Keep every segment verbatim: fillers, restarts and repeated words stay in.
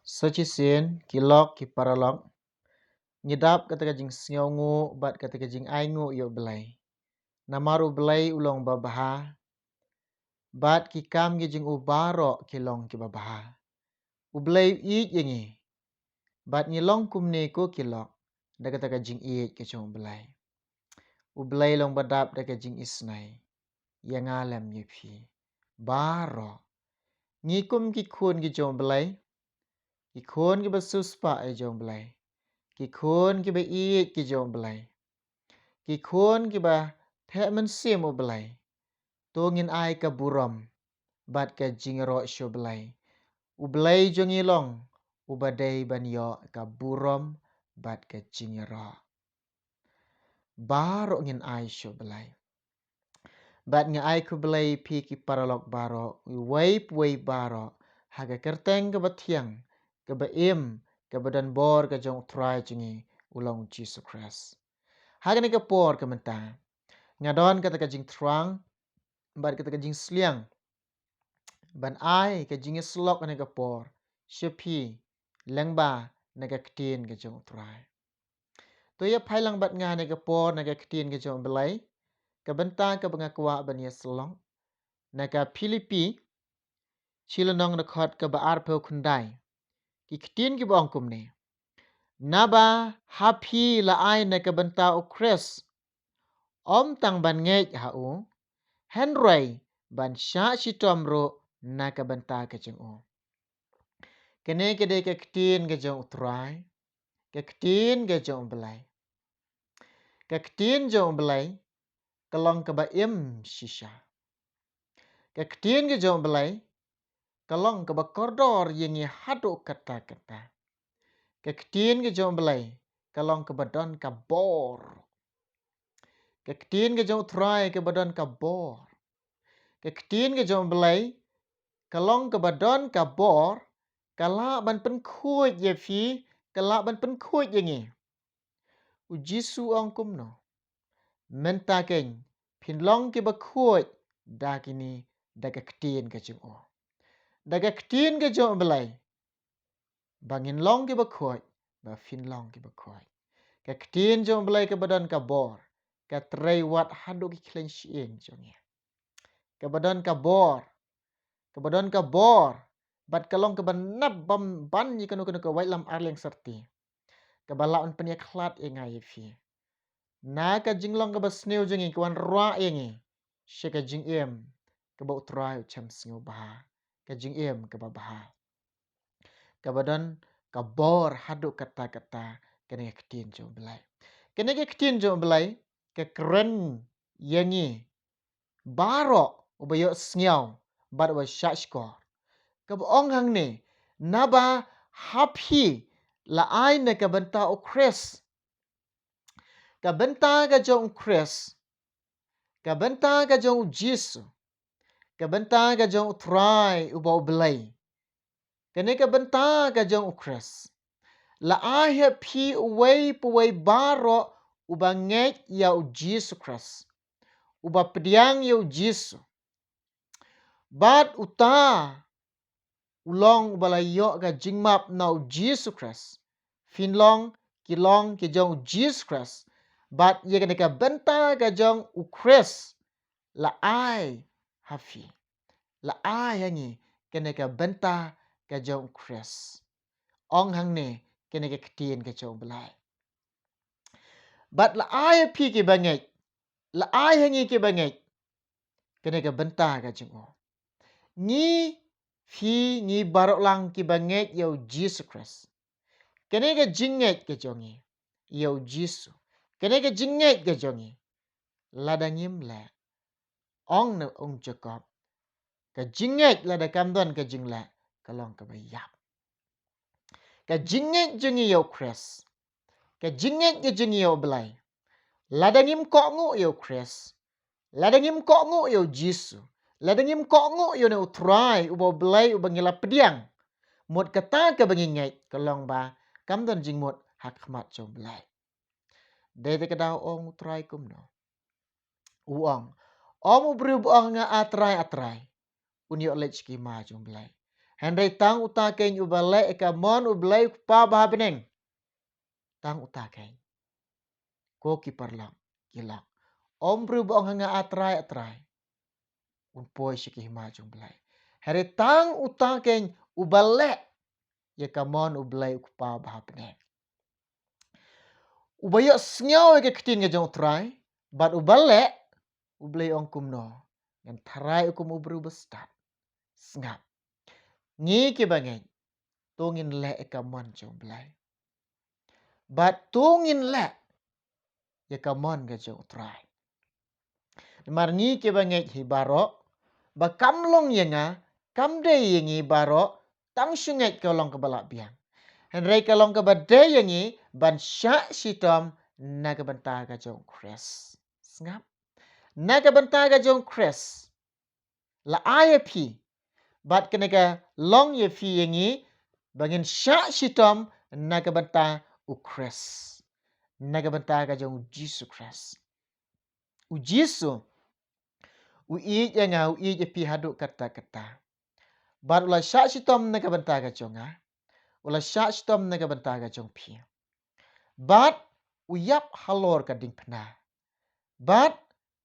Sa shisien, ki lok ki paralok, ngi dap kata ka jingsngewnguh bad kata ka jingainguh ïa U Blei. Namar U Blei u long babha, bad ki kam ki jong u baroh ki long kiba bha. U Blei u ïeit ïa ngi, bad ngi long kumne ko ki lok, da kata ka jingïeit ka jong U Blei. U Blei long ba dap da ka jingisynei ïa nga lem ïa phi baroh. Ngi kum ki khun ki jong U Blei, ki khun kiba siewspah ïa jong U Blei, ki khun kiba ïeit ki jong U Blei, ki khun kiba theh mynsiem U Blei. To ngin ai ka burom bad ka jingïaroh sha U Blei. U Blei jong ngi long uba dei ban ïoh ka burom bad ka jingïaroh. Baroh ngin ai sha U Blei. Bad nga ai khublei ïa phi ki paralok baroh, uwei pa uwei baroh, ha ka kyrteng kaba thiang, kaba im, kaba don bor ka jong U Trai jong ngi, u long U Jisu Khrist. Ha kane ka por ka mynta, nga don kata ka jingthrang bad kata ka jingsliang ban ai ka jingïasyllok ha kane ka por sha phi, lyngba na ka ktien ka jong U Trai. To ïa phai lang bad nga ha kane ka por na ka ktien ka jong U Blei, ka bynta kaba nga kwah ban ïasyllok, na ka Philippi, shi lynnong, dkhot kaba arphew khyndai. Ki ktien kiba ong kumne: Naba ha phi la ai na ka bynta U Khrist, ym tang ban ngeit ha u, hynrei ban shah shitom ruh na ka bynta ka jong u. Kane ka dei ka ktien ka jong U Trai, ka ktien ka jong U Blei. Ka ktien jong U Blei ka long kaba im shisha. Ka ktien ka jong U Blei ka long kaba kordor ïa ngi haduh katta katta. Ka ktien ka jong U Blei ka long kaba don ka bor. Ka ktien ka jong U Trai kaba don ka bor. Ka ktien ka jong U Blei ka long kaba don ka bor, ka lah ban pynkhuid ïa phi, ka lah ban pynkhuid ïa ngi. U Jisu u ong kumno? Mynta keiñ phin long kiba khuid da kine, da ka ktien ka jong u. Da ka ktien ka jong U Blei, ba ngin long kiba khuid, ba phin long kiba khuid. Ka ktien jong U Blei kaba don ka bor, ka trei wat haduh ki khleiñ shyieng jong ngi. Kaba don ka bor, kaba don ka bor, bad ka long kaba nap bam ban ïa kano kano ka waitlam arliang syrti, kaba lah ban pynïakhlad ïa nga ïa phi. Na ka jinglong kaba sniew jong ngi, ka wanrah ïa ngi sha ka jingim kaba U Trai u shem sngewbha, ka jingim kaba bha, kaba don ka bor haduh katta katta. Kane ka ktien jong U Blei, kane ka ktien jong U Blei ka kren ïa ngi baroh uba ïohsngew bad uba shahshkor. Kaba ong hangne, naba ha phi la ai na ka bynta U Khrist. Ka bynta ka jong U Khrist, ka bynta ka jong U Jisu, ka bynta ka jong U Trai uba U Blei. Kane ka bynta ka jong U Khrist la ai ha phi uwei pa uwei baroh uba ngeit ïa U Jisu Khrist, uba pdiang ïa U Jisu. Bad uta u long uba la ïoh ka jingmap na U Jisu Khrist. Phin long ki long ki jong U Jisu Khrist. Bad ïa kane ka bynta ka jong U Khrist la ai ha phi, la ai ha ngi, kane ka bynta ka jong U Khrist. Ong hangne, kane ka ktien ka jong U Blei. Bad la ai ha phi kiba ngeit, la ai ha ngi kiba ngeit, kane ka bynta ka jong u. Ngi, phi, ngi baroh lang kiba ngeit ïa U Jisu Khrist. Kane ka jingngeit ka jong ngi ïa U Jisu, kane ka jingngeit ka jong ngi, lada ngim leh, ong na ong Jakob, ka jingngeit lada kam don ka jingleh ka long kaba ïap. Ka jingngeit jong ngi ïa U Khrist, ka jingngeit ka jong ngi ïa U Blei, lada ngim kohnguh ïa U Khrist, lada ngim kohnguh ïa U Jisu, lada ngim kohnguh ïa une U Trai uba U Blei uba ngi la pdiang, mut kata kaba ngi ngeit ka long ba kam don jingmut ha khmat jong U Blei. Dei te ka daw ong U Trai kumno? U ong, ym u briew ba ong nga A Trai, A Trai, un ïoh leit sha ki hima jong U Blei. Hynrei tang uta keiñ uba leh ïa ka mon U Blei U Kpa ba ha bneng. Tang uta keiñ. Ko ki paralok, ki lok. Ym briew ba ong ha nga, A Trai, A Trai, un poi sha ka hima jong U Blei. Hynrei tang uta keiñ uba leh ïa ka mon U Blei U Kpa ba ha bneng. Uba ïohsngew ïa ka ktien ka jong U Trai bad uba leh, U Blei ong kumno? Ngan tharai u kum u briew ba stad. Sngap. Ngi kiba ngeit, to ngin leh ïa ka mon jong U Blei. Bad to ngin leh ïa ka mon ka jong U Trai. Namar ngi kiba ngeit hi baroh, ba kam long ïa nga, kam dei ïa ngi baroh, tang shu ngeit ka long kaba lah biang. Hynrei ka long kaba dei ïa ngi ban shah shitom na ka bynta ka jong U Khrist. Sngap. Na ka bynta ka jong U Khrist. La ai ïa phi. Bad kane ka long ïa phi ïa ngi ba ngin shah shitom na ka bynta U Khrist. Na ka bynta ka jong U Jisu Khrist. U Jisu u ïeit ïa nga, u ïeit ïa phi haduh katta katta. Bad u la shah shitom na ka bynta ka jong nga. U la shah shitom na ka bynta ka jong phi. Bad u ïap halor ka diengphna. Bad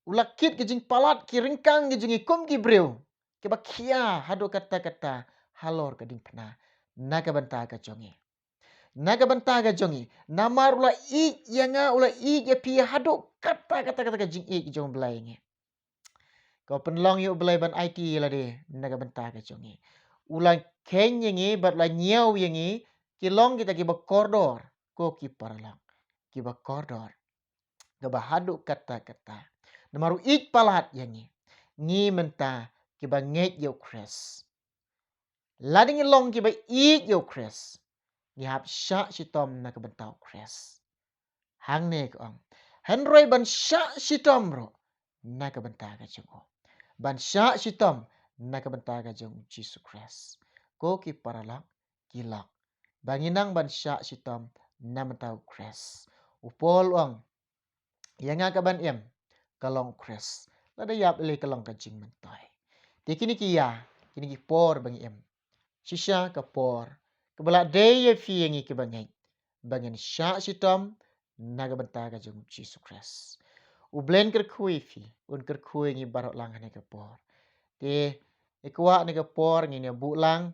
u la kit ka jingpalat ki ryngkang ki jong ngi kum ki briew kiba khia haduh katta katta halor ka diengphna. Na ka bynta ka jong ngi. Na ka bynta ka jong ngi. Namar u la ïeit ïa nga, u la ïeit ïa phi haduh katta katta katta ka jingïeit jong U Blei ïa ngi. Ka pynlong ïa U Blei ban aiti ïa lade na ka bynta ka jong ngi. U la kheiñ ïa ngi bad u la ñiew ïa ngi, ki long kita kiba kordor, ko ki paralok. Kiba kordor. Kaba haduh katta katta. Namar u ïeit palat ïa ngi. Ngi mynta kiba ngeit ïa U Khrist. Lada ngi long kiba ïeit ïa U Khrist, ngi hap shah shitom na ka bynta U Khrist. Hangne ka ong. Hynrei ban shah shitom ruh na ka bynta ka jong u. Ban shah shitom na ka bynta ka jong U Jisu Khrist. Ko ki paralok, ki lok. Ba ngi nang ban shah shitom na bynta U Khrist. U Paul u ong, ïa nga kaban im, ka long U Khrist. Lada ïap lei ka long ka jingmyntoi. Te kine ki ïa, kine ki por ba ngi im. Shisha ka por kaba la dei ïa phi ïa ngi kiba ngeit ba ngin shah shitom na ka bynta ka jong U Jisu Khrist. U Blei un kyrkhu ïa phi, un kyrkhu ïa ngi baroh lang ha kane ka por. Te, ïa kane ka por ngin ïa buh lang,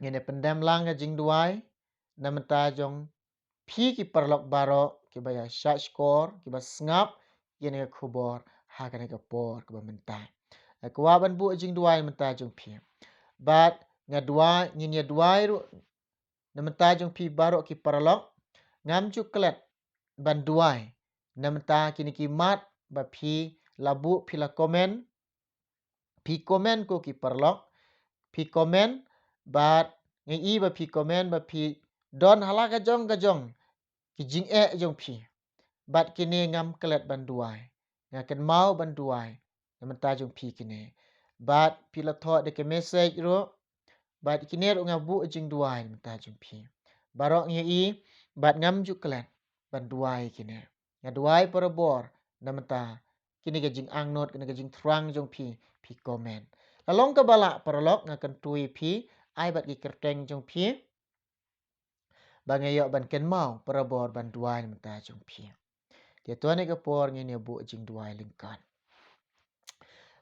ngin ïa pyndem lang ka jingduwai na bynta jong phi ki paralok baroh kiba ïa shah shkor, kiba sngap ïa kane ka khubor ha kane ka por kaba mynta. Nga kwah ban buh jingduwai na bynta jong phi. Bad nga duwai, ngin ïa duwai ruh na bynta jong phi baroh ki paralok. Ngam ju klet ban duwai na bynta kine ki mat ba phi la buh, phi la comment. Phi comment, ko ki paralok. Phi comment, bad nga i ba phi comment, ba phi don ha la ka jong ka jong ki jingeh jong phi. Bad kine ngam klet ban duwai. Nga kynmaw ban duwai na bynta jong phi kine. Bad phi la thoh da ka message ruh. Bad kine ruh nga buh jingduwai na bynta jong phi. Baroh nga i, bad ngam ju klet ban duwai kine. Nga duwai barabor na bynta kine ka jingangnud, kine ka jingthrang jong phi, phi comment. La long kaba lah paralok, nga kyntu ïa phi, ai bad ki kyrteng jong phi. Ba nga ïoh ban kynmaw barabor ban duwai na bynta jong phi. Te ha kane ka por ngin ïa buh jingduwai lyngkot.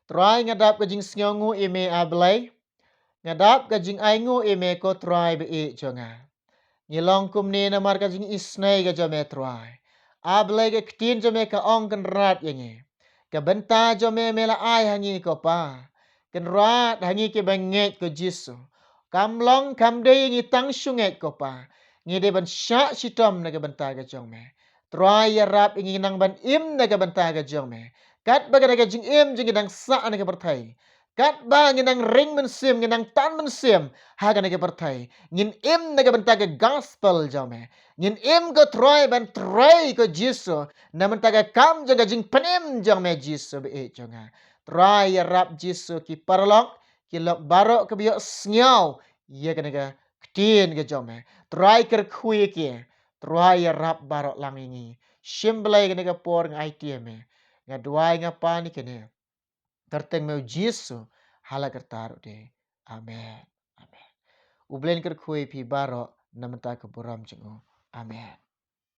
Trai, nga dap ka jingsngewnguh ïa me, A Blei. Nga dap ka jingainguh ïa me, ko Trai ba ïeit jong nga. Ngi long kumne namar ka jingisynei ka jong me, Trai. A Blei, ka ktien jong me ka ong, kynrad ïa ngi. Ka bynta jong me me la ai ha ngi, ko Pa. Kynrad ha ngi kiba ngeit, ko Jisu. Kam long kam dei ïa ngi tang shu ngeit, ko Pa. Ngi dei ban shah shitom na ka bynta ka jong me. Trai, ïarap ïa ngi nang ban im na ka bynta ka jong me. Katba ka dei ka jingim jong ngi dang sah na ka pyrthei. Katba ngi nang ring mynsiem, ngi nang tan mynsiem ha kane ka pyrthei, ngin im na ka bynta ka gospel jong me. Ngin im, ko Trai, ban trei, ko Jisu, na bynta ka kam jong ka jingpynim jong me, Jisu ba ïeit jong nga. Trai, ïarap, Jisu, ki paralok ki lok baroh kiba ïohsngew ïa kane ka ktien ka jong me. Trai, kyrkhu ïa ki. Trai, ïarap baroh lang ïa ngi. Shim Blei, kane ka por nga aiti ïa me. Nga duwai, nga pan ïa kane ha ka kyrteng me, u Jisu, ha la karta ruh de. Amen. U Blei un kyrkhu ïa phi baroh na bynta ka burom jong u. Amen.